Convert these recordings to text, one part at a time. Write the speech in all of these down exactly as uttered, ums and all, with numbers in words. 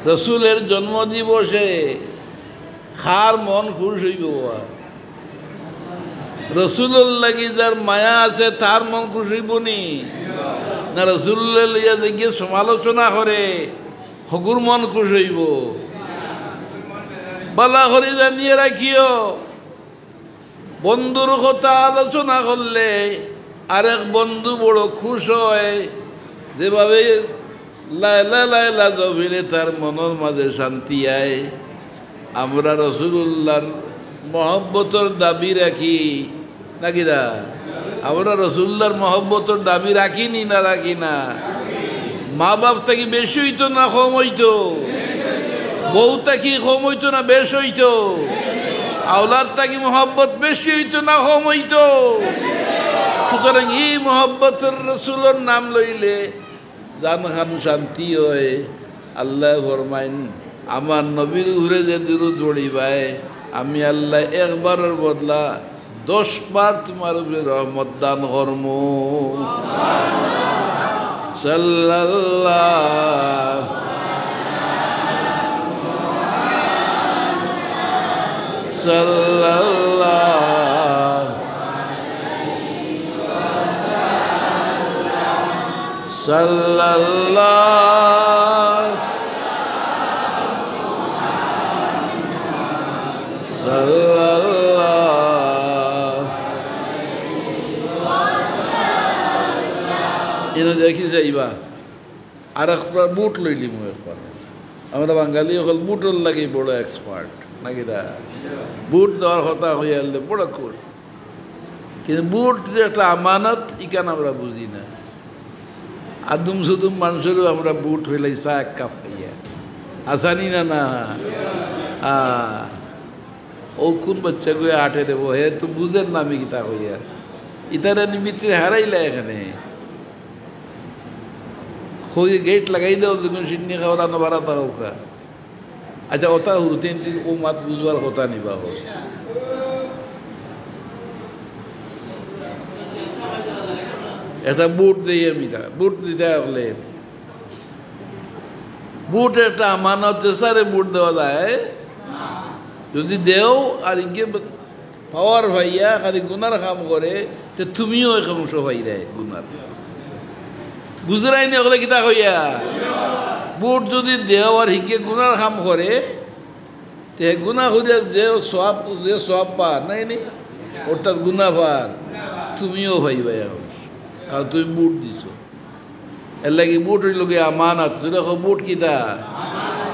রসুলের জন্মদিবসে কার মন খুশ অইবো? রসুলর লাগি যার মায়া আছে, তার মন খুশ অইবো নি? না, রসুলরে লইয়া যেগিয়ে সমালোচনা করে, হগুর মন খুশ অইবো? বালা করি জানিয়া রাখিও, বন্ধুর কথা আলোচনা করলে আরেক বন্ধু বড় খুশ অয়, যেভাবে লায়লা লায়লা জপিলে তার মনর মাঝে শান্তি আয়। আমরা রসুলুল্লাহর মহব্বতর দাবি রাখি, নাকি দা? আমরা রসুলুল্লাহর মহব্বতর দাবি রাখি নি না রাখি না? মা বাপ থাকি বেশি অইতো না কম অইতো? বউ থাকি কম অইতো না বেশ অইতো? আওলাদ থাকি মহব্বত বেশি অইতো না কম অইতো? সুতরাং ই মহব্বতর রসুলর নাম লইলে জান খান শান্তি অয়। আল্লায় ফরমাইন, আমার নবীর উপরে যে দুরুদ পড়িবায়, আমি আল্লায় একবারর বদলা দশ বার তুমার উপরে রহমত দান করমু। সাল্লাল্লাহ, সাল্লাল্লাহ, সাল্লাল্লাহ, সাল্লাল্লাহ। ইনো দেখি যাইবা, আর একবার বুট লইলিমু একবার। আমরা বাঙালি অকল বুটর লাগি বড় expert, নাকি দা? বুট দেওয়ার কথা কইয়া আনলে বড় খুশ। কিন্তু বুট যে একটা আমানত, ইখান আমরা বুঝি না। আদুম সুদুম মানষরেও আমরা বুট অইলাই চা এক কাপ খাইয়া। আসানি না, না? আ, ও কোন বাচ্চা গো আটে দেবো, হে তো বুঝের না আমি কিতা কইয়ার। ইতারে নি ভিতরে হারাইলা এখানে। কই গেট লাগাই দেও, যখন সিন্নি খাওয়ার আনো বাড়াতা হোকা। আচ্ছা, ওটা হুরুতে এমনি ও মাত বুঝবার কথা নি বাবা। এটা বুট দেই আমি, তা বুট দিতে হলে বুট একটা আমানত, যে সারে বুট দেওয়া যায়, যদি দেও আর ইগে পাওয়ার পাইয়া খালি গুনার কাম করে, তে তুমিও এক অংশ পাইরায় গুনার। বুঝরায়নি অকলে কিতা কইয়া? বুট যদি দেও আর হিগে গুনার কাম করে, তে গুনা করিয়া যে সওয়াব, যে সওয়াব পার, নায় নি? অর্থাৎ গুনা পার, তুমিও পাইবায় এক অংশ, কারণ তুমি বুট দিছো। এর লাগি বুট অইলো গিয়া আমানত। জোরে কও, বুট কিতা?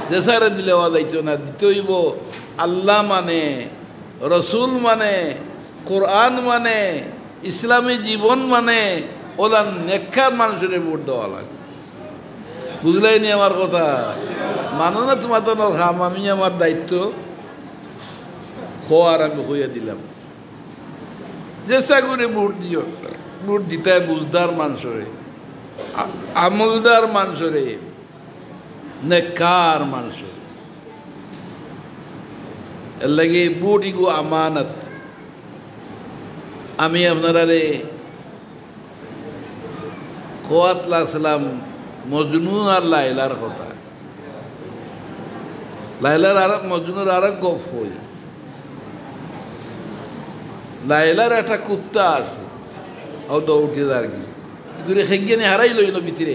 যে সারে দিলে অওয়া যাইতো না, দিতে অইবো। আল্লাহ মানে, রসুল মানে, কোরআন মানে, ইসলামী জীবন মানে, অলা নেককার মানষরে বুট দেওয়া লাগে। বুঝলায়নি আমার কথা? মানো না তুমার তো কাম, আমি আমার দায়িত্ব। কও আর আমি কইয়া দিলাম। যে সাগুরে বুট দিও, বুট দিতায় বুঝদার মানষরে, আ-, আমলদার মানষরে, নেককার মানষরে। এর লাগি বুট ইগু আমানত। আমি আপনারারে কওয়াত লাগছিলাম মজনুন আর লায়লার কথা। লায়লার আর মজনুর আর এক গপ অই। লায়লার একটা কুত্তা আছে, ও তো উঠে যার কি করে খেগিয়ে হারাই লইল ভিতরে,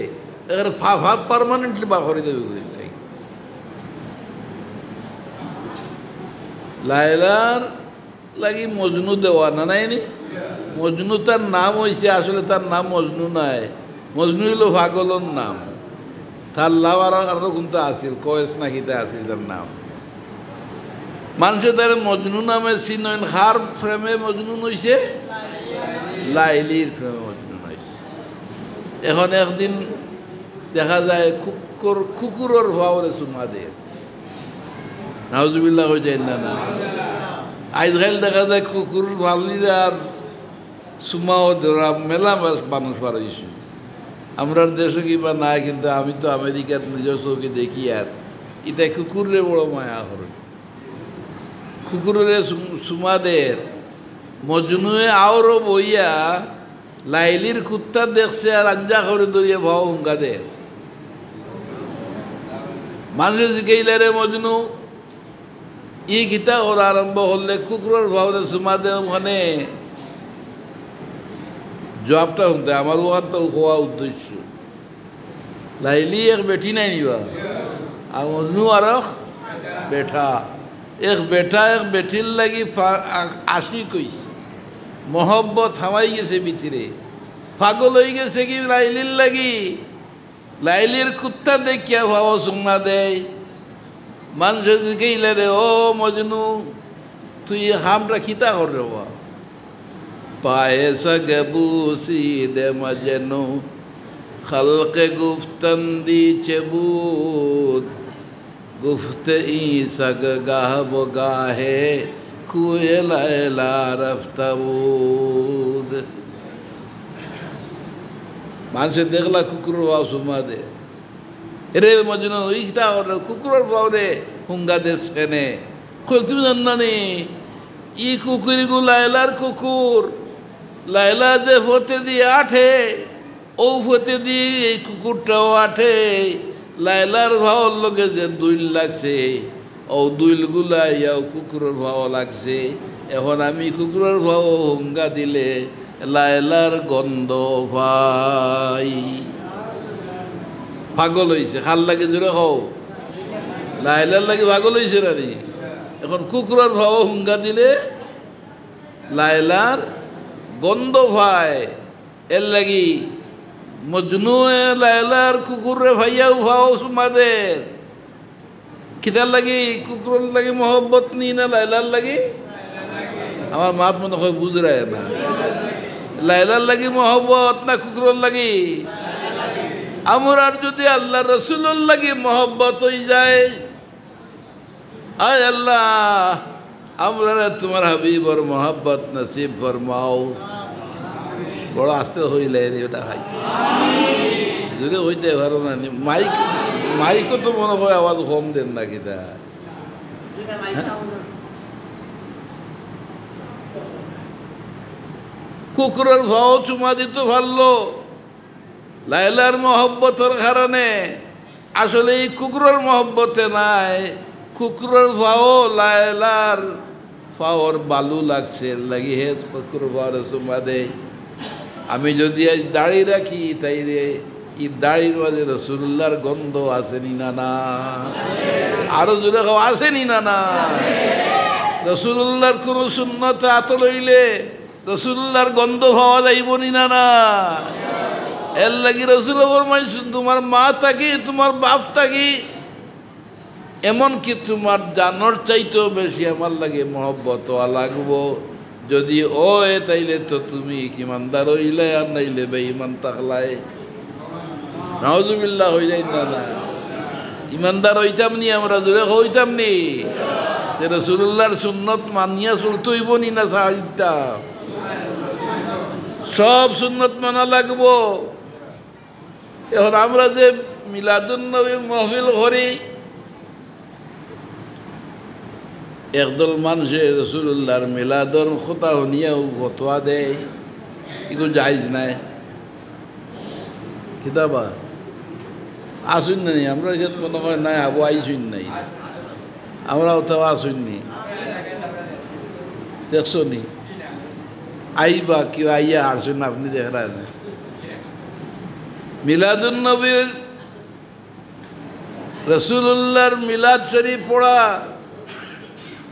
এর ফা-, ফা-, permanently বার করে দেবে করে তাই। লায়লার লাগি মজনু দেওয়া না, নায় নি? মজনু তার নাম অইছে, আসলে তার নাম মজনু নায়। মজনু অইলো পাগলর নাম। তার নাম আর, আরো কুন্তা আছিল, কয়েস না কিতা আছিল তার নাম। মানষে তারে মজনু নামে চিনইন, কার প্রেমে মজনু অইছে? লাইলির প্রেমে মজনু অইছে। এখন একদিন দেখা যায় কুকুর, কুকুরর পাওরে চুমা দের। নাউজুবিল্লাহ কই যায় না, না? আইজকাইল দেখা যায় কুকুর পাললিরা আর চুমাও দেরা মেলা মাস মানুষ বাড়াইছে। আমরার দেশো কিবা নাই, কিন্তু আমি তো আমেরিকাত নিজর চউখে দেখি, আর ইতা কুকুররে বড় মায়া করে। কুকুররে চুম-, চুমা দের। মজনুয়ে আওরো বইয়া লাইলির কুত্তা দেখছে আর আঞ্জা করে ধরিয়া ভাও হুঙ্গা দের। মানষে জিকাইলা, "রে মজনু, ই কিতা করা আরম্ভ করলে, কুকুরর ফাওরে চুমা দে?" অখানে জুয়াবটা হুনতে আমার অখান তো কওয়া উদ্দেশ্য। লাইলি এক বেটি নায় নি বা, আর মজনু আরক বেটা। এক বেটা এক বেটির লাগি ফা-, আ-, আশিক অইছে, মহব্বত হামাই গেছে ভিতরে, পাগল অইগেছে কি লাইলির লাগি। লাইলির কুত্তা দেখিয়া ফাও চুমা দেয়। মানষে জিকাইলা, "রে ও মজনু, তুই ই কামটা কিতা কররে বা?" پائے سگ بوسید مجنو، خلق گفتندی چه بود؟ گفت این سگ گه به گاهه، کوی لیلا رفته بود. মানষে দেখলা কুকুরর ফাও চুমা দে। "এরে মজনু, ই কিতা কররে, কুকুরর ফাওরে হুঙ্গা দেস কেনে?" কইল, "তুমি জানো না নি, ই কুকুরগু লায়লার কুকুর। লায়লা যে পথেদি আটে, অউ পথেদি এই কুকুরটাও আটে। লায়লার ফাওর লগে যে দুইল লাগছে, অউ দুইলগুলা ইয়াও কুকুরর ফাও লাগছে। এখন আমি কুকুরর ফাও হুঙ্গা দিলে লায়লার গন্ধ পাই।" পাগল অইছে। কার লাগি জুরে কও? লায়লার লাগি পাগল অইছে না নি? এখন কুকুরর ফাও হুঙ্গা দিলে লায়লার গন্ধ পায়। এর লাগি মজনুয়ে লায়লার কুকুররে পাইয়াউ ফাও চুমা দের। কিতার লাগি? কুকুরর লাগি মহব্বত নি না লায়লার লাগি? আমার মাত মনে অয় বুঝরায় না। লায়লার লাগি মহব্বত না কুকুরর লাগি? আমরার যুদি আল্লার রসুলর লাগি মহব্বত অইযায়, আয় আল্লা, আমরারে তুমার হাবিবর মহব্বত নসিব ফরমাও। বড় আস্তে কইলায় রে, ইটা খাইতো। জুরে কইতায় পারো না নি? মাইক, মাইকো তো মনে অয় আওয়াজ কম দের না কিতা? কুকুরর ফাও চুমা দিতো পারলো লায়লার মহব্বতর কারণে। আসলে ই কুকুরর মহব্বতে নায়, কুকুরর ফাও লায়লার ফাওর বালু লাগছে, এর লাগি হে কুকুরর ফাওরে চুমা দেয়। আমি যুদি আইজ দাড়ি রাখি, তাইলে ই দাড়ির মাজে রসুলুল্লার গন্ধ আছে নি না না? আরো জুরে কও, আছে নি না না? রসুলুল্লার কুনু সুন্নত আতো লইলে রসুলুল্লার গন্ধ পাওয়া যাইবো নি না না? এর লাগি রসুলে ফরমাইছইন, তুমার মা থাকি, তুমার বাপ থাকি, এমনকি তুমার জানর চাইতেও বেশি আমার লাগি মহব্বত অওয়া লাগবো। যুদি অয়, তাইলে তো তুমি ইমানদার অইলায়, আর নাইলে বেইমান থাকলায়। নাউজুবিল্লাহ অইযাইন না না? ইমানদার অইতাম নি আমরা, জুরে কও অইতাম নি? তে রসুলুল্লার সুন্নত মানিয়া চলতে অইবো নি না ছাড়িতাম? সব সুন্নত মানা লাগবো। এখন আমরা যে মিলাদুন নবী মাহফিল করি, একদল মানষে রসুলুল্লার মিলাদর কথা হুনিয়াউ ফতোয়া দেয়, ইগু জায়েজ নায়। কিতা বা? আছইন না নি? আমরা ইখান মনে অয় নাই, আবু আইছইন নাই। আমরা অথবা আছইন নি? দেখছো নি? আইবা, কেউ আইয়া হারছইন, আপনে দেখরা না। মিলাদুন নবীর রসুলুল্লার মিলাদ শরীফ পড়া,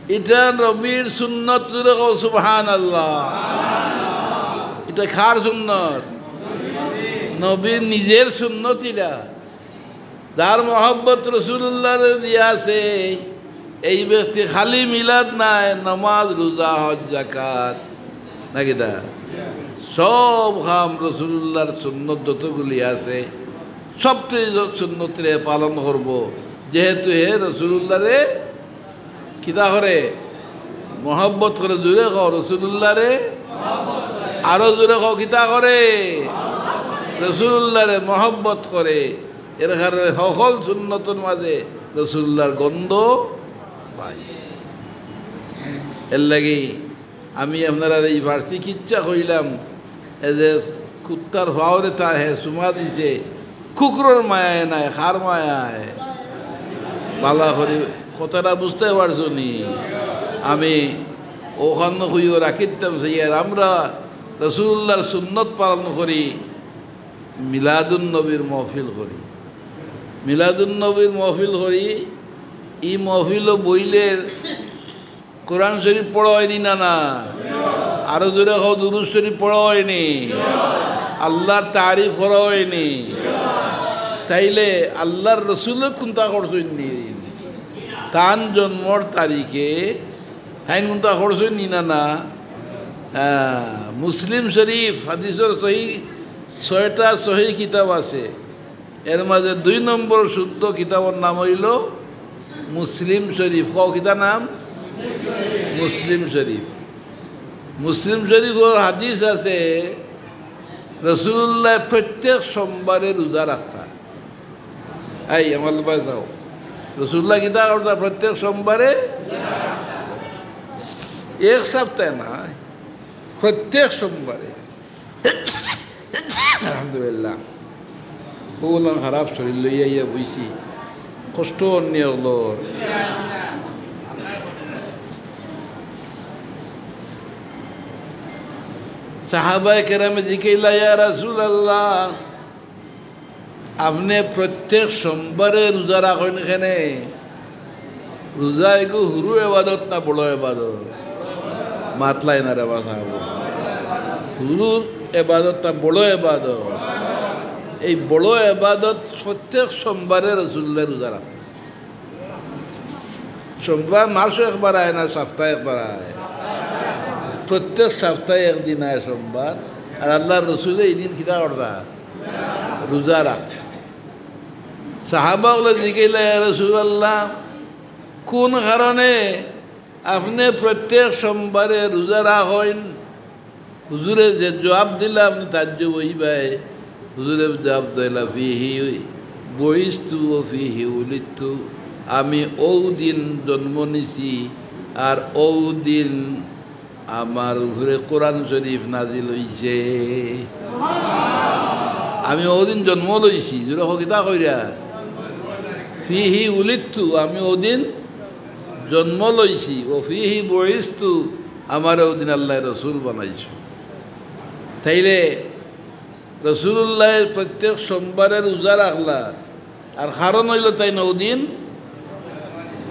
ইটা নবীর সুন্নত, জুরে কও সুবহানাল্লাহ। ইটা কার সুন্নত? নবীর নিজর সুন্নত ইটা। যার মহব্বত রসুলুল্লারে দিয়া আছে, এই ব্যক্তি খালি মিলাদ নায়, নামাজ, রোজা, হজ, যাকাত, নাকিতা? সব কাম রসুলুল্লার সুন্নত যতগুলি আছে, সবটি সুন্নতরে পালন করবো, যেহেতু হে রসুলুল্লারে কিতা করে? মহব্বত করে। জুরে কও রসুলুল্লারে, আরো জুরে কও, কিতা করে? রসুলুল্লারে মহব্বত করে। এর কারণে হকল সুন্নতর মাজে রসুলুল্লার গন্ধ পাই। এর লাগি আমি আপনারারে ই ফার্সি কিচ্ছা কইলাম, এ যে কুত্তার ফাওরে তা হে চুমা দিছে, কুকুরর মায়ায় নায়, কার মায়ায়? বালা করি কথাটা বুঝতে পারছো নি? আমি অখান কইও রাখিতাম চাই, আর আমরা রাসূলুল্লাহর সুন্নত পালন করি, মিলাদুন নবীর মহফিল করি, মিলাদুন নবীর মহফিল করি। ই মহফিলো বইলে কোরআন শরীফ পড়া অয়নি না, না? আরো জোরে কও, দুরূদ শরীফ পড়া অয়নি, আল্লাহর তারিফ করা অয়নি। তাইলে আল্লাহর রসুলে কুনতা করছইন নি? তান জন্মর তারিখে তাইন কুনতা করছইন নি না, না? হ্যাঁ, মুসলিম শরীফ হাদিসর সহি, ছয়টা সহি কিতাব আছে। এর মাঝে দুই নম্বর শুদ্ধ কিতাবর নাম অইলো মুসলিম শরীফ। কও, কিতা নাম? মুসলিম শরীফ। মুসলিম শরীফর হাদিস আছে, রাসূলুল্লাহ প্রত্যেক সোমবারে রোজা রাখতা। এই, আমার লোক যাও, রাসূলুল্লাহ কিতা করতা? প্রত্যেক সোমবারে, এক সপ্তাহে না, প্রত্যেক সোমবারে। আলহামদুলিল্লাহ। অগুলান খারাপ শরীর লইয়া ইয়া বইছি। কষ্ট অন্যে অকলর। সাহাবায়ে কেরামে জিকাইলা, "ইয়া রাসূলুল্লাহ, আপনে প্রত্যেক সোমবারে রোজা রাখইন কেনে? রোজা এগু হুরু এবাদত না বড় এবাদত?" মাতলায় না রে বা সাহাবা। হুরু এবাদত না বড় এবাদত? এই বড় এবাদত প্রত্যেক সোমবারে রাসূলুল্লাহ রোজা রাখতা। সোমবার মাসো একবার আয় না, সপ্তাহে একবার আয়? প্রত্যেক সপ্তাহে একদিন আয় সোমবার। আর আল্লাহর রসুলে এই দিন কিতা করতা? রোজা রাখতা। সাহাবা অকলে জিকাইলা, "ইয়া রাসূলুল্লাহ, কুন কারণে আপনে প্রত্যেক সোমবারে রোজা রাখইন?" হুজুরে যে জবাব দিলা, আপনে তাজ্জুব অইবায়। হুজুরে জবাব দিলা, "ফিহি বুইস্তু ওয়া ফিহি উলিদতু।" আমি অউ দিন জন্ম নিছি, আর অউ দিন আমার উপরে কোরআন শরীফ নাজিল অইছে। আমি অউ দিন জন্ম লইছি, জোরে কও, কিতা কইরা? ফিহি উলিদতু, আমি অউ দিন জন্ম লইছি, ওয়া ফিহি বুইস্তু, আমারে অউ দিন আল্লায় রসুল বানাইছইন। তাইলে রসুলুল্লায় প্রত্যেক সোমবারে রোজা রাখলা, আর কারণ অইলো তাইন অউ দিন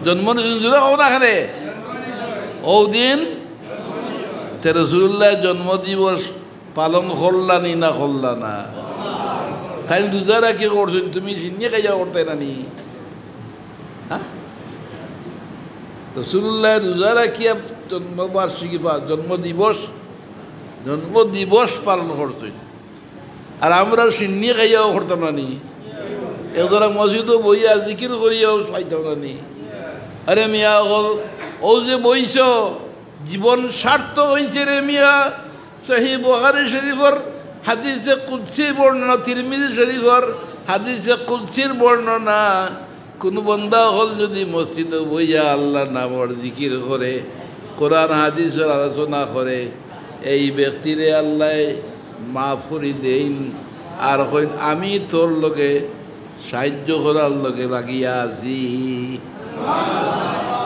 জন্ম নিছইন। জোরে কও না কেনে? অউ দিন তে রসুলুল্লায় জন্ম দিবস পালন করলা নি না করলা না? তাইন রোজা রাখিয়া করছইন, তুমি শিন্নি খাইয়া করতায় না নি? হ্যাঁ? রসুলুল্লায় রোজা রাখিয়া জন্মবার্ষিকী বা জন্ম দিবস, জন্ম দিবস পালন করছইন। আর আমরা শিন্নি খাইয়াও করতাম না নি? একজরা মসজিদো বইয়া জিকির করিয়াও পাইতাম না নি? আরে মিয়া অকল, অউ যে বইছো, জীবন সার্থক অইছে রে মিয়া। সহিহ বুখারী শরীফর হাদিসে কুদসির বর্ণনা, তিরমিজি শরীফর হাদিসে কুদসির বর্ণনা। কুনু বন্দা অকল যুদি মসজিদো বইয়া আল্লার নামর জিকির করে, কোরআন হাদিসর আলোচনা করে, এই ব্যক্তিরে আল্লায় মাফ করি দেইন। আর কইন, "আমি তোর লগে সাহায্য করার লগে লাগিয়া আছি।"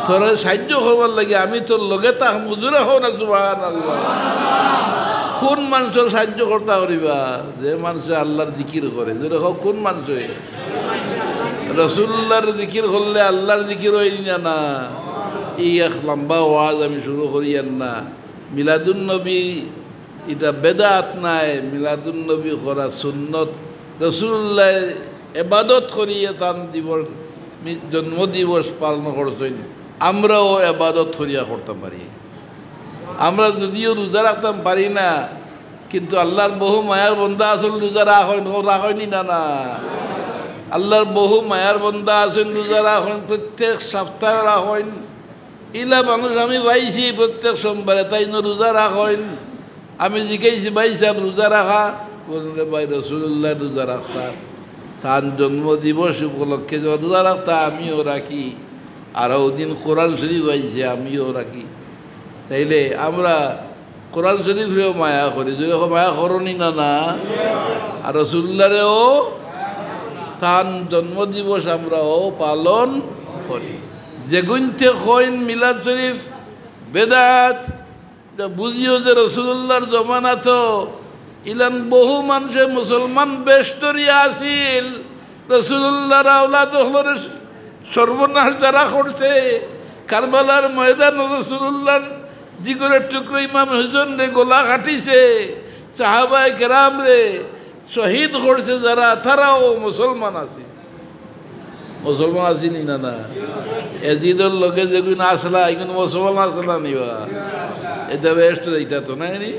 তোরে সাহায্য করবার লাগি আমি তোর লগে থাকমু। জোরে কও না সুবহানাল্লাহ। কুন মানষর সাহায্য করতা পারিবা? যে মানষে আল্লার জিকির করে। জোরে কও, কুন মানষে? রসুলুল্লার জিকির করলে আল্লার জিকির অইল না, না? ই এক লম্বা ওয়াজ আমি শুরু করিয়ার না। মিলাদুন নবী ইটা বেদাত নায়, মিলাদুন নবী করা সুন্নত। রসুলুল্লায় এবাদত করিয়া তান দিবস, মি-, জন্ম দিবস পালন করছইন, আমরাও এবাদত করিয়া করতাম পারি। আমরা যুদিও রোজা রাখতাম পারি না, কিন্তু আল্লার বহু মায়ার বন্দা আছইন রোজা রাখইন, কও রাখইন নি না, না? আল্লার বহু মায়ার বন্দা আছইন রোজা রাখইন, প্রত্যেক সপ্তাহে রাখইন। ইলা মানুষ আমি পাইছি প্রত্যেক সোমবারে, তাইন রোজা রাখইন। আমি জিকাইছি, "ভাই সাব, রোজা রাখা?" কইন, "রে ভাই, রসুলুল্লায় রোজা রাখতা, তান জন্ম দিবস উপলক্ষে যে রোজা রাখতা, আমিও রাখি। আর অউ দিন কোরআন শরীফ আইছে, আমিও রাখি।" তাইলে আমরা কোরআন শরীফরেও মায়া করি, জোরে কও, মায়া করো নি না, না? আর রসুলুল্লারেও তান জন্মদিবস আমরাও পালন করি। যেগুইন্তে কইন মিলাদ শরীফ বেদাত, ইতা বুঝিও যে রসুলুল্লাহর জমানাত ইলান বহু মানষে মুসলমান বেশ ধরিয়া আছিল। রসুলুল্লাহর আওলাদ অকলরে সর্বনাশ যারা করছে, কারবালার ময়দানো রসুলুল্লাহর জিগরের টুকরা ইমাম হুসেনরে গলা কাটিছে, সাহাবায়ে কেরামরে শহীদ করছে যারা, তারাও মুসলমান আছিল। মুসলমান আছিল নি না, না? এজিদর লগে যেগুইন আছলা, ইগুইন মুসলমান আছলা নি বা? ইতা বেহেস্তো যাইতা তো নায় নি?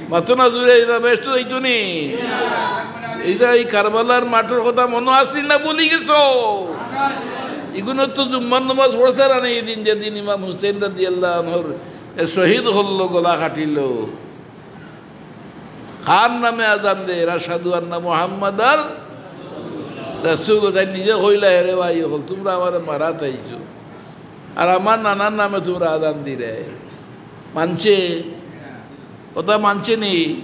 মাতো না জুরে, ইতা বেহেস্তো যাইতো নি? ইতা ই কারবালার মাঠর কথা মনো আছিল না ভুলি গেছো? ইগুইন তো জুম্মার নামাজ পড়ছে না নি, ইদিন যেদিন ইমাম হুসেন রাদিয়াল্লাহু আনহুর এ শহীদ করলো, গলা কাটিলো। কার নামে আজান দেয়? আশহাদু আন্না মুহাম্মাদার রাসূল। তাইন নিজে কইলা, "হে রে ভাই অকল, তুমরা আমারে মারাত আইছো, আর আমার নানার নামে তুমরা আজান দিরায়।" মানছে? কথা মানছে নি?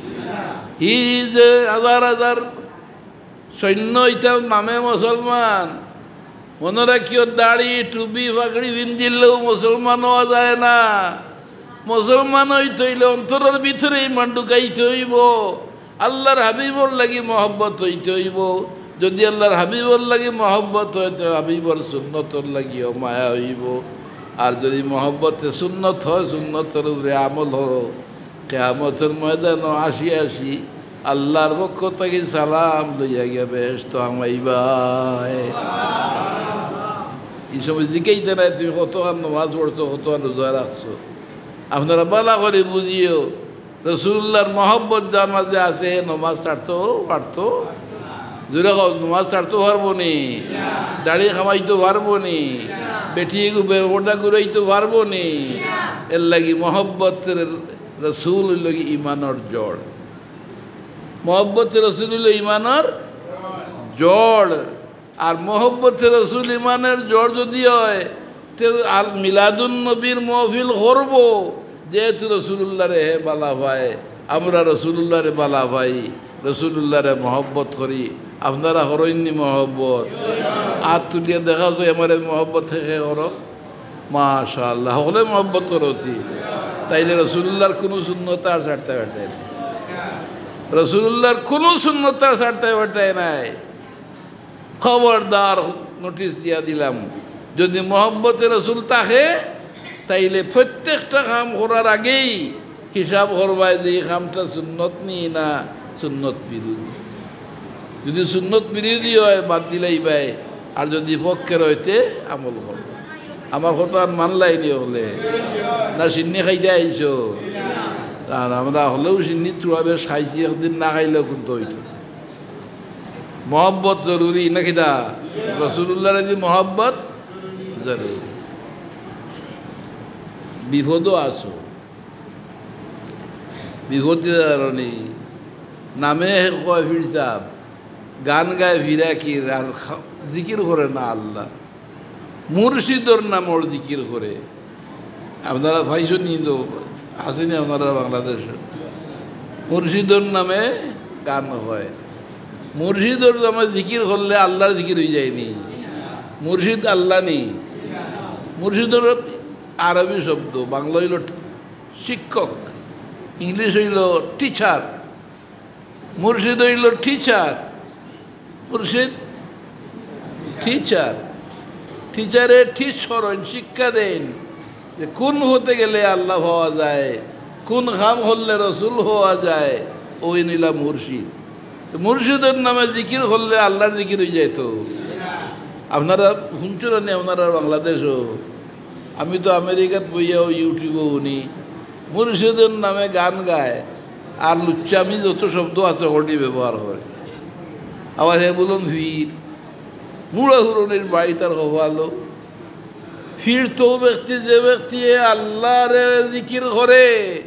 হি যে হাজার হাজার সৈন্য ইতা নামে মুসলমান। মনো রাখিও, দাড়ি, টুপি, পাগড়ি পিন্দিলেও মুসলমান অওয়া যায় না। মুসলমান অইতে অইলে অন্তরর ভিতরে ইমান ঢুকাইতে অইবো, আল্লাহর হাবিবর লাগি মহব্বত অইতে অইবো। যুদি আল্লাহর হাবিবর লাগি মহব্বত অয়, তে হাবিবর সুন্নতর লাগিও মায়া অইবো। আর যুদি মহব্বতে সুন্নত অয়, সুন্নতর উপরে আমল অয়, কিয়ামতর ময়দানো আসি আসি আল্লাহর পক্ষ থাকি সালাম লইয়া গিয়া বেহেস্তো হামাইবায়। ই সময় জিকাইতা নায়, "তুমি কতখান নমাজ পড়ছো, কতখান রোজা রাখছো?" আপনারা ভালা করি বুঝিও, রসুলুল্লাহর মহব্বত যার মাঝে আছে, হে নমাজ ছাড়তো পারতো? জুরে কও, নমাজ ছাড়তো পারবো নি? দাড়ি কামাইতো পারবো নি? বেটি গু-, বে-, পর্দা ঘুরাইতো পারবো নি? এর লাগি মহব্বতের রসুল অইলো গি ইমানর জড়। মহব্বতে রসুল অইলো ইমানর জড়। আর মহব্বতে রসুল ইমানর জড় যুদি অয়, তে আল মিলাদুন নবীর মহফিল করবো, যেহেতু রসুলুল্লাহরে হে বালা পায়, আমরা রসুলুল্লাহরে বালা পাই, রসুলুল্লাহরে মহব্বত করি। আপনারা করইন নি মহব্বত? আত তুলিয়া দেখা যায় আমারে মহব্বত কে কে করো। মাশাআল্লাহ, হকলে মহব্বত করো তি। তাইলে রসুলুল্লাহর কুনু সুন্নত আর ছাড়তে পারতে নাই। রসুলুল্লাহর কুনু সুন্নত আর ছাড়তে পারতে নাই। খবরদার, নোটিশ দিয়া দিলাম, যুদি মহব্বতে রসুল থাকে, তাইলে প্রত্যেকটা কাম করার আগেই হিসাব করবায় যে ই কামটা সুন্নত নি না সুন্নত বিরোধী। যুদি সুন্নত বিরোধী অয়, বাদ দিলাইবায়, আর যুদি পক্ষের অয় তে আমল করবায়। আমার কথা আর মানলায় নি অকলে? না শিন্নি খাইতে আইছো? আর আমরা হকলেউ শিন্নি থুড়া বেশ খাইছি, একদিন না খাইলেও কুন্তা অইতো। মহব্বত জরুরি না কিতা? রসুলুল্লাহর লাগি মহব্বত জরুরি। বিপদো আছো, বিপদে জানো নি, নামে কয় পীর সাব, গান গায় ফিরাকির, আর খা-, জিকির করে না আল্লাহ। মুর্শিদর নামর জিকির করে। আপনারা পাইছইন নি তো, আছে নি আপনারা বাংলাদেশো? মুর্শিদর নামে গান হয়। মুর্শিদর নামে জিকির করলে আল্লাহর জিকির অইযায় নি? মুর্শিদ আল্লাহ নি? মুর্শিদ অইলো আরবি শব্দ, বাংলা অইলো শিক্ষক, ইংলিশ অইলো টিচার। মুর্শিদ অইলো টিচার। মুর্শিদ টিচার। টিচারে টিচ করইন, শিক্ষা দেইন যে কুন পথে গেলে আল্লাহ পাওয়া যায়, কুন কাম করলে রসুল পাওয়া যায়, অউ অইলা মুর্শিদ। তো মুর্শিদর নামে জিকির করলে আল্লাহর জিকির অইযায় তো। আপনারা হুনছইন নি, আপনারা বাংলাদেশো আমি তো আমেরিকাত বইয়াও YouTube-ও হুনি, মুর্শিদর নামে গান গায়, আর লুচ্চামি যত শব্দ আছে হকলটি ব্যবহার করে। আবার হে বলইন পীর, মুড়া হুরনির বাড়ি তার কপালো। পীর তো ব্যক্তি, যে ব্যক্তি আল্লাহরে জিকির করে,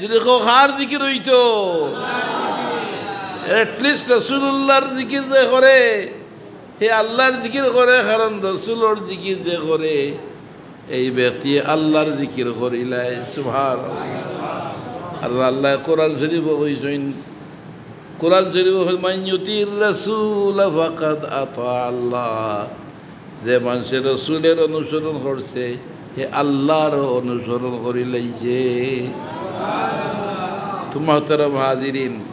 যদি কও, কার জিকির অইতো? At least রসুলুল্লাহর জিকির যে করে, হে আল্লাহর জিকির করে, কারণ রসুলর জিকির যে করে, এই ব্যক্তি আল্লাহর জিকির করিলায়। সুবহানাল্লাহ। আর আল্লাহ কোরআন শরীফো কইছইন, কোরআন শরীফো কয়, "মান ইউতির রাসূলা ফাকাদ আতা আল্লাহ।" যে মানষে রসুলর অনুসরণ করছে, হে আল্লাহর অনুসরণ করিলাইছে। তো মুহতারাম হাজিরিন,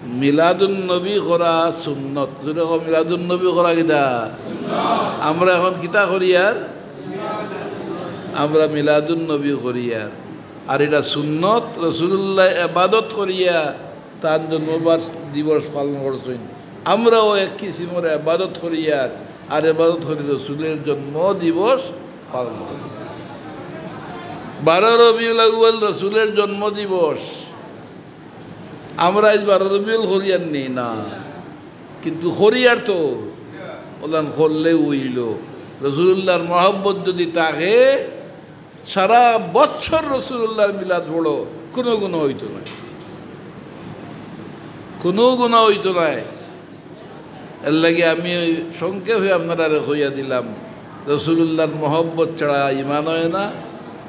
মিলাদুন নবী করা সুন্নত। জোরে কও, মিলাদুন নবী করা কিতা? আমরা এখন কিতা করিয়ার? আমরা মিলাদুন নবী করিয়ার। আর ইটা সুন্নত, রাসূলুল্লায় ইবাদত করিয়া তান জন্ম বার-, দিবস পালন করছইন। আমরাও এক কিসিমর ইবাদত করিয়ার, আর ইবাদত করি রসুলর জন্ম দিবস পালন করি। বারো রবিউল আউয়াল রসুলর জন্ম দিবস। আমরা আইজ বারো রবিউল করিয়ার নি না, কিন্তু করিয়ার তো, অলান করলে অইলো। রসুলুল্লাহর মহব্বত যদি থাকে, সারা বছর রসুলুল্লাহর মিলাদ পড়ো, কুনু গুনা অইতো নায়, কুনু গুনা অইতো নায়। এরলাগি আমি সংক্ষেপে আপনারারে কইয়া দিলাম, রসুলুল্লাহর মহব্বত ছাড়া ইমান অয় না।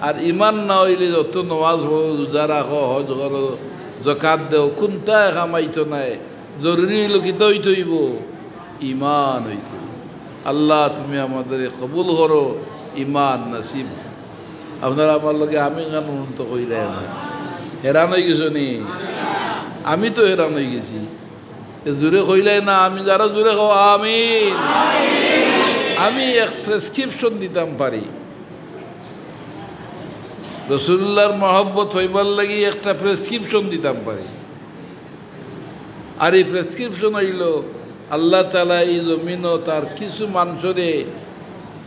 আর ইমান না অইলে যত নমাজ পড়ো, রোজা রাখো, হজ করো, যাকাত দেও, কুনটায় কাম আইতো নায়। জরুরি অইলো কিতা অইতো অইবো? ইমান অইতো অইবো। আল্লাহ, তুমি আমাদেরে কবুল করো, ইমান নসিব। আপনারা আমার লগে আমিন খান মন তো কইরায় না, হেরান অইগেছো নি? আমি তো হেরান অইগেছি। এ জোরে কইলায় না, আমি যারা জোরে কও আমিন। আমি এক প্রেসক্রিপশন দিতাম পারি, রসুলুল্লাহর মহব্বত অইবার লাগি একটা প্রেসক্রিপশন দিতাম পারি। আর ই প্রেসক্রিপশন অইলো, আল্লাহ তাআলা ই জমিনো তার কিছু মানষরে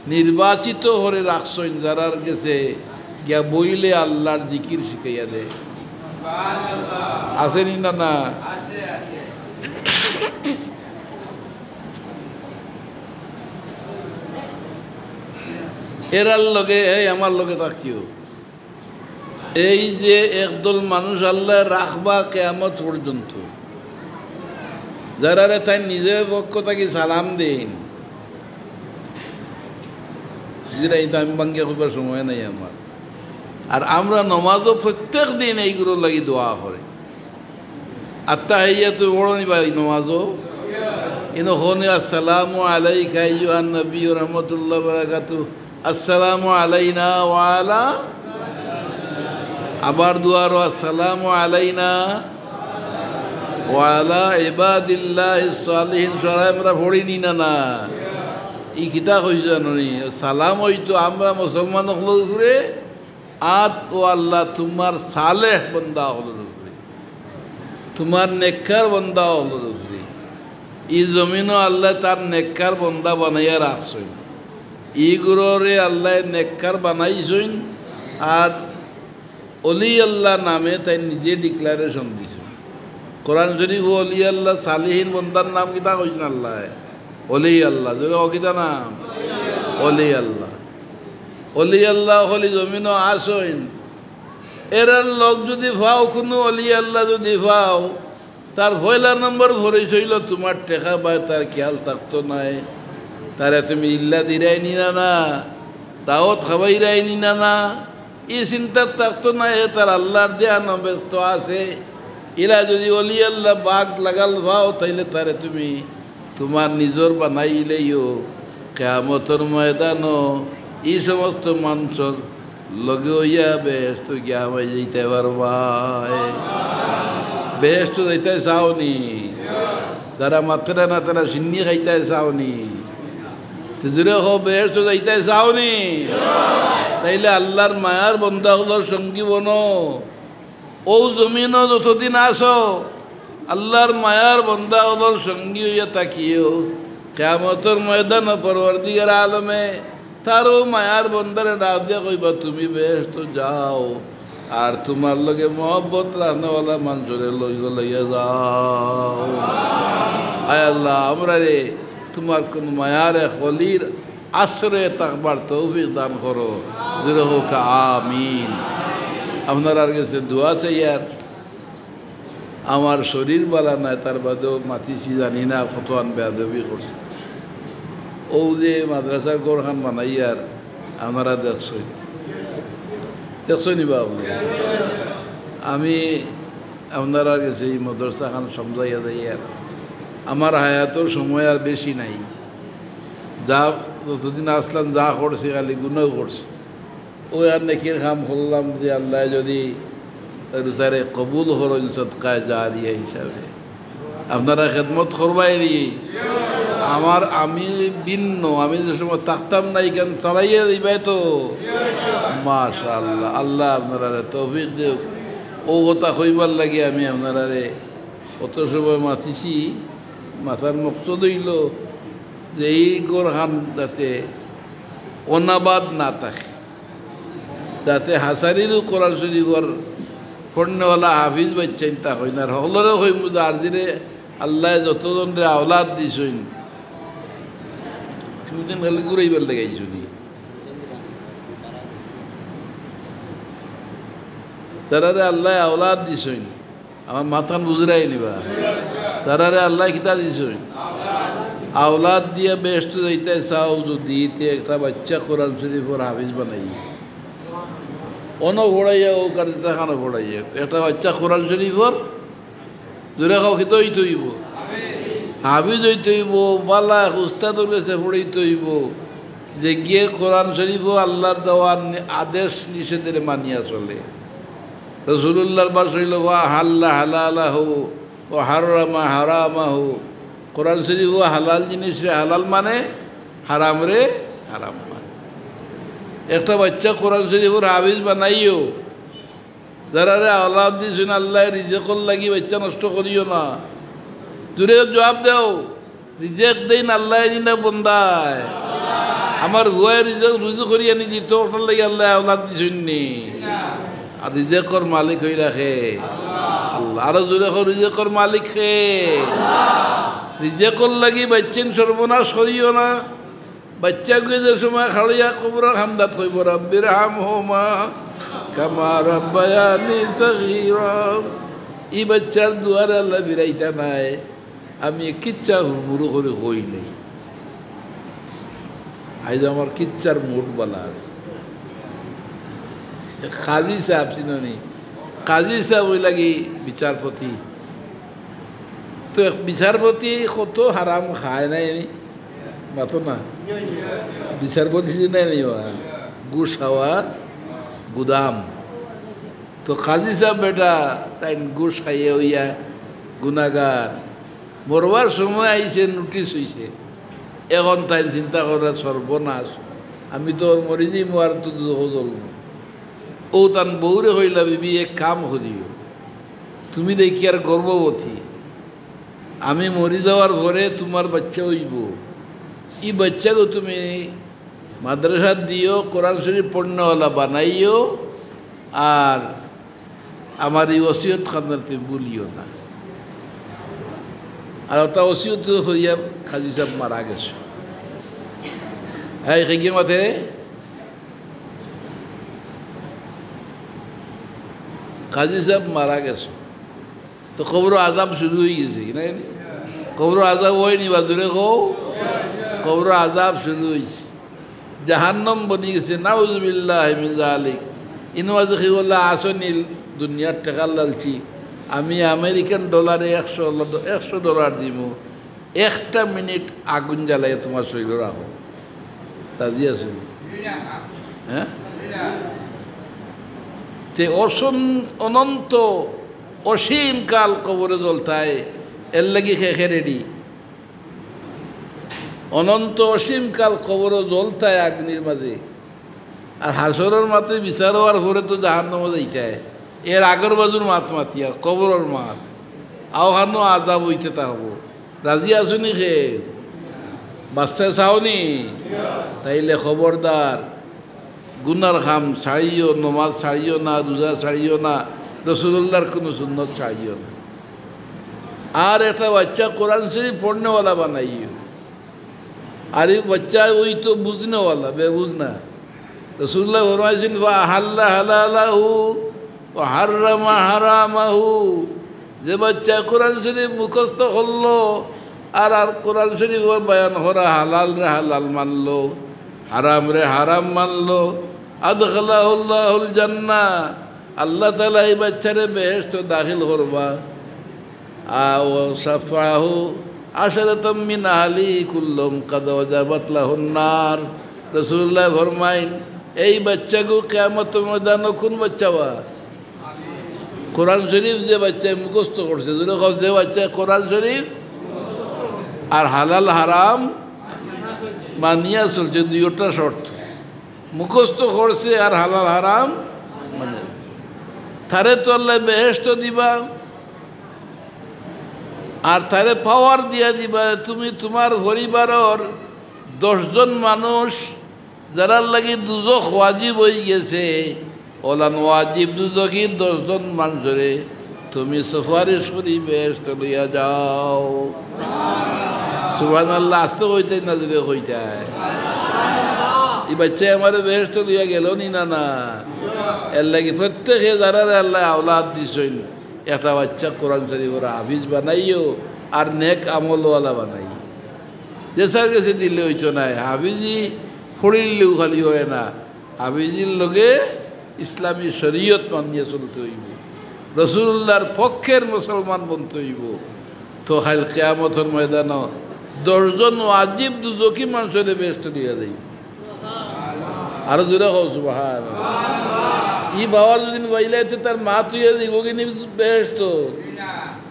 নির্বাচিত করি রাখছইন, যারার গেছে গিয়া বইলে আল্লাহর জিকির শিখাইয়া দেয়। আছে নি না, না? এরার লগে, এই আমার লগে থাকিও। এই যে একদল মানুষ আল্লায় রাখবা কিয়ামত পর্যন্ত, যারারে তাইন নিজর পক্ষ থাকি সালাম দেইন, যেরা ইতা আমি ভাঙ্গিয়া কইবার সময় নাই আমার। আর আমরা নমাজো প্রত্যেক দিন এইগুলার লাগি দোয়া করি। আত্তাহিয়াতু পড়ো নি ভাই নমাজো? ইনো কও নি, "আসসালামু আলাইকা আইয়ুহান নবী ওয়া রাহমাতুল্লাহি ওয়া বারাকাতুহু, আসসালামু আলাইনা ওয়া আলা।" আবার দুয়ারো, "আসসালামু আলাইনা ওয়া আলা ইবাদিল্লাহিস সালিহিন।" সারা আমরা পড়ি নি না, না? ই কিতা কইছে জানো নি? সালাম অইতো আমরা মুসলমান অকলর উপরে, আর ও আল্লাহ, তুমার সালেহ বন্দা অকলর উপরে, তুমার নেককার বন্দা অকলর উপরে। ই জমিনো আল্লায় তার নেককার বন্দা বানাইয়া রাখছইন। ইগুররে আল্লায় নেককার বানাইছইন, আর অলি আল্লাহ নামে তাইন নিজে ডিক্লারেশন দিছইন। কোরআন শরীফো অলি আল্লাহ, সালিহিন বন্দার নাম কিতা কইছইন আল্লায়? অলি আল্লাহ। জোরে কও, কিতা নাম? অলি আল্লাহ। অলি আল্লাহ অকল ই জমিনো আছইন। এরার লগ যুদি পাও, কুনু অলি আল্লাহ যুদি পাও, তার পয়লা নম্বর পরিচয় অইলো তুমার টেকা বায় তার খিয়াল থাকতো নায়। তারে তুমি ইল্লা দিরায় নি না, না? দাওয়াত খাবাইরায় নি না, না? ই চিন্তাত থাকতো নায়, হে তার আল্লাহর ধ্যানো ব্যস্ত আছে। ইলা যুদি অলি আল্লাহ বাগ লাগাল পাও, তাইলে তারে তুমি তুমার নিজর বানাইলেও কিয়ামতর ময়দানো ই সমস্ত মানষর লগে অইয়া বেহেস্তো গিয়া হামাই যাইতায় পারবায়। বেহেস্তো যাইতায় চাও নি? যারা মাতরা না, তারা শিন্নি খাইতায় চাও নি? তে জোরে কও, বেহেস্তো যাইতায় চাও নি? তাইলে আল্লাহর মায়ার বন্দা অকলর সঙ্গী বনো। অউ জমিনো যতদিন আছো, আল্লাহর মায়ার বন্দা অকলর সঙ্গী অইয়া থাকিও। কিয়ামতর ময়দানো পরওয়ারদিগার আলমে তার অউ মায়ার বন্দারে ডাক দিয়া কইবা, "তুমি বেহেস্তো যাও, আর তুমার লগে মহব্বত রাখনেওয়ালা মানষরে লগে লইয়া যাও।" আয় আল্লাহ, আমরারে তুমার কুন মায়ার এক অলির আশ্রয়ে থাকবার তৌফিক দান করো। জোরে কউক্কা আমিন। আপনারার গেছে দোয়া চাইয়ার। আমার শরীর ভালা নায়, তার বাদেও মাতিছি, জানি না কতখান বেয়াদবি করছি। অউ যে মাদ্রাসার ঘরখান বানাইয়ার, আপনারা দেখছইন, দেখছইন নি বা আপনে? আমি আপনারার গেছে ই মাদ্রাসাখান সমঝাইয়া যাইয়ার। আমার হায়াতর সময় আর বেশি নাই। যা যতদিন আছলাম যা করছি খালি গুনাহ করছি। অউ আর নেকির কাম করলাম যে আল্লায় যুদি তারে কবুল করইন সদকায়ে জারিয়া হিসাবে। আপনারা খেদমত করবায়নি। আমার, আমি ভিন্ন, আমি যে সময় থাকতাম না, ইখান চালাইয়া দিবায় তো। মাশাআল্লাহ, আল্লায় আপনারারে তৌফিক দেউক। অউ কথা কইবার লাগি আমি আপনারারে অত সময় মাতিছি। মাতার মকসদ অইলো যে ই ঘরখান যাতে অনাবাদ না থাকে, যাতে হাছারিরও কোরআন শরিফর পড়নেওয়ালা হাফিজ বাইচ্চাইন তা অইন। আর হকলরে কইমু যে আর দিলে আল্লায় যতজনরে আওলাদ দিছইন, তুমি তো খালি ঘুরাইবার লাগাইছো নি? তারারে আল্লায় আওলাদ দিছইন, আমার মাতখান বুঝরায় নিবা। তারারে আল্লায় কিতা দিছইন? আওলাদ দিয়া বেহেস্তো যাইতায় চাও যুদি, তে একটা বাইচ্চা কোরআন শরিফর হাফিজ বানাইও। অনো পড়াইয়া, অউ কার যেতাখানো পড়াইয়া, একটা বাইচ্চা কোরআন শরিফর জুরে কও, কিতা অইতে অইবো? হাফিজ অইতে অইবো, বালা এক উস্তাদর গেছে পড়াইতে অইবো, যেগিয়ে কোরআন শরিফো আল্লার দেওয়া নি-, আদেশ নিষেধরে মানিয়া চলে। রসুলুল্লাহর ভাষা অইলো, "ওয়া আহাল্লা হালালাহু ওয়া হাররামা হারামাহু।" কোরআন শরিফো হালাল জিনিসরে হালাল মানে, হারামরে হারাম মানে। একটা বাইচ্চা কোরআন শরিফর হাফিজ বানাইও, যারারে আওলাদ দিছইন আল্লায়, রিজেকর লাগি বাইচ্চা নষ্ট করিও না। জুরে জুয়াব দেও, রিজেক দেইন আল্লায় নি না বন্দায়? আমার পুয়ায় রিজেক রুজি করি আনি দিতো, অটার লাগি আল্লায় আওলাদ দিছইন নি? আর রিজেকর মালিক অইলা কে? আল্লাহ। আরো জুরে কও, রিজেকর মালিক কে? রিজেকর লাগি বাইচ্চাইন সর্বনাশ করিও না। বাইচ্চাগুয়ে যে সময় খাড়ইয়া কবরর কান্দাত কইবো, "রাব্বির হামহুমা কামা রাব্বায়ানি সগীরা।" ই বাইচ্চার দুয়ারে আল্লায় ফিরাইতা নায়। আমি কিচ্ছা হুড়মুড়ু করি কই নাই। আইজ আমার কিচ্ছার মুড বালা আছে। কাজী সাব চিনো নি? কাজী সাব অইলা গি বিচারপতি। তো এক বিচারপতি কত হারাম খায় নাই নি? মাতো না। বিচারপতি যে নাই নি বা, ঘুষ খাওয়ার গুদাম। তো কাজী সাব বেটা তাইন ঘুষ খাইয়া অইয়া গুনাগার। মরবার সময় আইছে, নোটিশ অইছে। এখন তাইন চিন্তা করা সর্বনাশ, আমি তো মরি যাইমু আর তো দুজখো জ্বলমু। অউ তান বউরে কইলা, "বিবি, এক কাম করিও, তুমি দেখিয়ার গর্ভবতী, আমি মরি যাওয়ার পরে তুমার বাইচ্চা অইবো, ই বাইচ্চাগু তুমি মাদ্রাসাত দিও, কোরআন শরিফ পড়নেওয়ালা বানাইও, আর আমার ই ওসিয়তখান তুমি ভুলিও না।" আর অটা ওসিয়ত করিয়া কাজী সাব মারা গেছে। হ্যাঁ, এগিয়ে মাতে কাজী সাব মারা গেছে। তো কবরো আযাব শুরু অইগেছে, কি না? কবরো আযাব অয়নি বা, জুরে কও? কবরো আযাব শুরু অইছে, জাহান্নাম বনি গেছে, নাউজুবিল্লাহি মিন যালিক। ইনো মাঝে কি বললা, "আসো নি দুনিয়ার টেকার লালচি, আমি আমেরিকান ডলারে একশো ল-, একশো ডলার দিমু, একটা মিনিট আগুন জ্বালাইয়া তুমার শরীরো রাখো।" রাজি আছো? হ্যাঁ? তে অসন-, অনন্ত অসীম কাল কবরে জ্বলতায়, এর লাগি খে খে রেডি। অনন্ত অসীম কাল কবরো জ্বলতায় আগ্নির মাঝে। আর হাশরর মাঠে বিচার অওয়ার পরে তো জাহান্নামো যাইতায়। এর আগর বাজুর মাত মাতিয়ার, কবরর মাত। অখানো আযাব অইতে থাকবো। রাজি আছো নি খে? বাঁচতায় চাও নি? তাইলে খবরদার, গুনার কাম ছাড়িও, নমাজ ছাড়িও না, রুজা ছাড়িও না, রসুলুল্লাহর কুনু সুন্নত ছাড়িও না। আর একটা বাইচ্চা কোরআন শরিফ পড়নেওয়ালা বানাইও। আর ই বাইচ্চা অউ তো বুঝনেওয়ালা, বেবুঝ না। রসুলুল্লায় ফরমাইছইন, "ওয়া আহাল্লা হালালাহু ওয়া হাররামা হারামাহু।" যে বাইচ্চায় কোরআন শরিফ মুখস্থ করলো আর, আর কোরআন শরিফর বয়ান করা হালালরে হালাল মানলো, হারামরে হারাম মানলো, আদখালাহুল্লাহুল জান্নাহ, আল্লাহ তাআলা এই বাচ্চারে বেহেশতো দাখিল করবা। আ, ওয়া শাফাআহু আশারাতাম মিন আহলি কুল্লুম কাদ ওয়াজাবাত লাহুন নার। রাসূলুল্লাহ ফরমাইন, এই বাচ্চাগু কিয়ামতর ময়দানো কুন বাচ্চা বা? কোরআন শরীফ যে বাচ্চায় মুখস্থ করছে, জোরে কও, যে বাচ্চায় কোরআন শরীফ আর হালাল হারাম মানিয়া চলছে, দুইটা শর্ত। মুখস্থ করছে আর হালাল হারাম মানে, তারে তো আল্লাহ বেহেশতো দিবা, আর তারে পাওয়ার দিয়া দিবা। তুমি তুমার পরিবারর দশ জন মানুষ যারার লাগি দুজখ ওয়াজিব অইগেছে, অলান ওয়াজিব দুজখি দশ জন মানষরে তুমি সুপারিশ করি বেহেশতো লইয়া যাও। সুবহানাল্লাহ, আস্তে কইতায় না জোরে কইতায়? ই বাচ্চায় আমারে বেহেশতো লইয়া গেলো নি না, না? এরলাগি প্রত্যেকে যারারে আল্লায় আওলাদ দিছইন, একটা বাচ্চা কোরআন শরীফর হাফিজ বানাইও, আর নেক আমলওয়ালা বানাইও। যেছার গেছে দিলে অইতো নায়, হাফিজি পড়িলেউ খালি অয় না, হাফিজির লগে ইসলামী শরীয়ত মানিয়া চলতে অইবো, রাসূলুল্লাহর পক্ষের মুসলমান বনতে অইবো। তো কাইল কিয়ামতর ময়দানো দশ জন ওয়াজিব দুজখি মানষরে বেহেশতো লইয়া যাইবো। আরো জোরে কও সুবহানাল্লাহ। ই পাওয়ার যদি পাইলায় তে তার মা থুইয়া যাইবোগি নি বেহেশতো?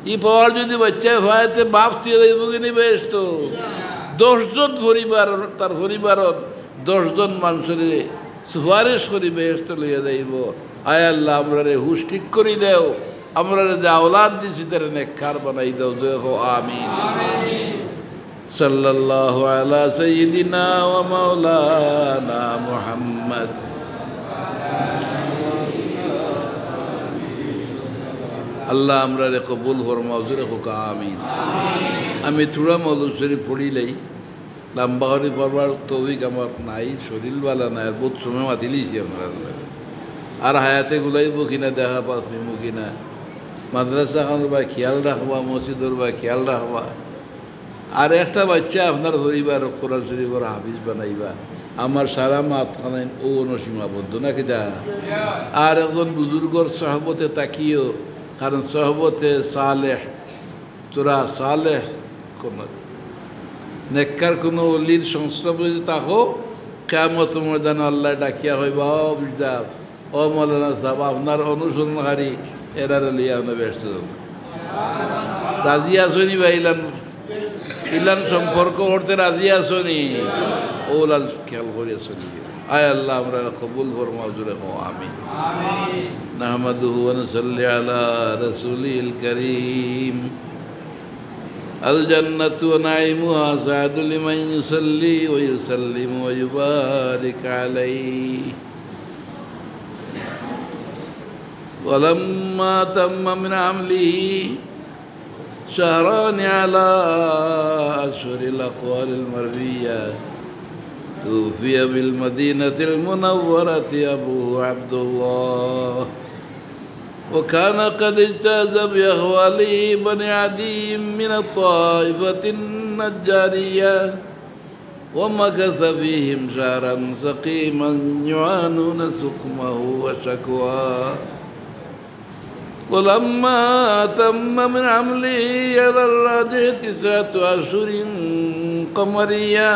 ই পাওয়ার যদি বাচ্চায় পায় তে বাপ থুইয়া যাইবোগি নি বেহেশতো? দশ জন পরিবার, তার পরিবারর দশ জন মানষরে সুপারিশ করি বেহেশতো লইয়া যাইবো। আয় আল্লাহ, আমরারে হুশ ঠিক করি দেও, আমরারে যে আওলাদ দিছি তারে নেককার বানাই দেও। জোরে কও আমিন। সাল্লাল্লাহু আলা সাইয়্যিদিনা ওয়া মাওলানা মুহাম্মদ। আল্লাহ আমরারে কবুল ফরমাও, জোরে কও আমিন। আমি থুড়া মওলুদ শরীফ পড়িলাই, লম্বা করি পড়বার তৌফিক আমার নাই, শরীর বালা নাই, আর বউত সময় মাতিলিছি আপনার লগে। আর হায়াতে গুলাইবো কিনা, দেখা পাইমু কিনা, মাদ্রাসাখানর বায় খিয়াল রাখবা, মসজিদর বায় খিয়াল রাখবা। আর একটা বাচ্চা আপনার পরিবার কোরআন শরীফর হাফিজ বানাইবা। আমার সারা মাতখানাইন অউ অনো সীমাবদ্ধ না কিতা? আর একজন বুজুর্গর সহবতে থাকিও, কারণ সহবতে সালেহ, তোরা সালেহ কোন নেককার কোন অলির সংস্রবে যদি থাকো, কিয়ামতর ময়দানো আল্লায় ডাকিয়া কইবা, "ও বুঝদার, ও মৌলানা সাব, আপনার অনুসরণকারী এরারে লইয়া আপনে বেহেশতো যাইবা।" রাজি আছো নি বা ইলান, ইলান সম্পর্ক করতে রাজি আছো নি? অলান খেয়াল করি আছো নি? আয় আল্লাহ, আমরারে কবুল ফরমাও, জোরে কও আমিন। নাহমাদুহু ওয়া নুসাল্লি আলা রাসূলিহিল কারীম। الجنة ونعيمها أسعد لمن يصلي ويسلم ويبارك عليه. ولما تم من حمله شهران على أشهر الأقوال المروية، توفي بالمدينة المنورة أبوه عبد الله، وكان قد اجتاز بأخواله بني عدي من الطائفة النجارية، ومكث فيهم شهرا سقيما يعانون سقمه وشكواه. ولما تم من حمله على الراجح تسعة أشهر قمرية،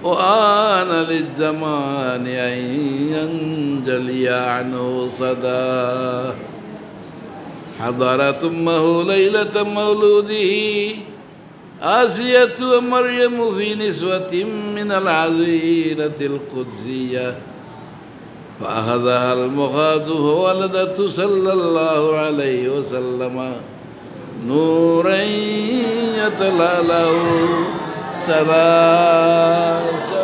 وآن للزمان أن ينجلي عنه صداه. حضرت أمه ليلة مولده آسية ومريم في نسوة من الحظيرة القدسية، فأخذها المخاض فولدته صلى الله عليه وسلم نورا يتلألأ سناه.